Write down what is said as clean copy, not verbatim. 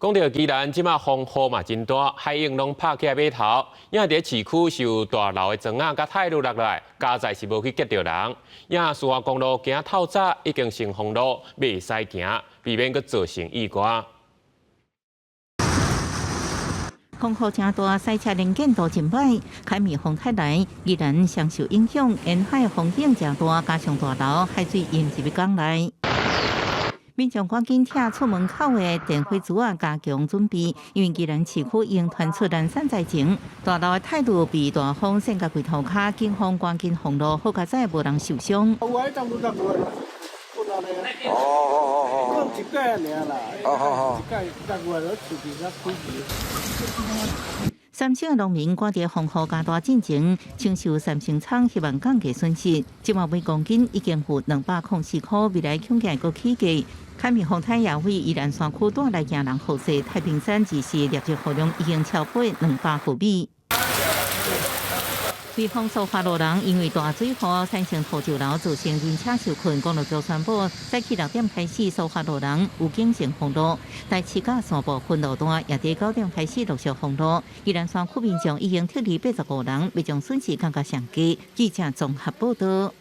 講著宜蘭，這馬風雨嘛真大，海湧攏拍起來碼頭，也佇市區受大樓的磚仔佮苔蘆落來，佳哉是無去擊著人。也蘇花公路今透早已經先封路，袂使行，避免閣造成意外。風雨誠大，賽車能見度真歹，海面風太來，宜蘭上受影響，沿海風湧誠大，加上大樓海水淹入港內。民眾趕緊拆厝門口的電火柱仔，加強準備，因為宜蘭市區已經傳出蘭山災情，大樓的態度被大風扇共規塗跤，警方趕緊封路，好佳哉無人受傷。哦哦哦哦，一擺爾啦，哦哦哦，一擺六月都厝邊較開。三星的農民趕佇風雨加大進前，搶收三星倉，希望降低損失。這馬每公斤已經有204塊，未來恐驚閣起價。海面風颱也為宜蘭山區帶來驚人雨勢，太平山二四錄入雨量已經超過200毫米。微風蘇花路人因為大水雨產生土石流，造成人車受困。公路局宣布，早起6點開始，蘇花路人有警性封路，台七甲三部分路段也佇9點開始陸續封路。宜蘭山區民眾已經撤離85人，欲將損失降到上低。記者綜合報道。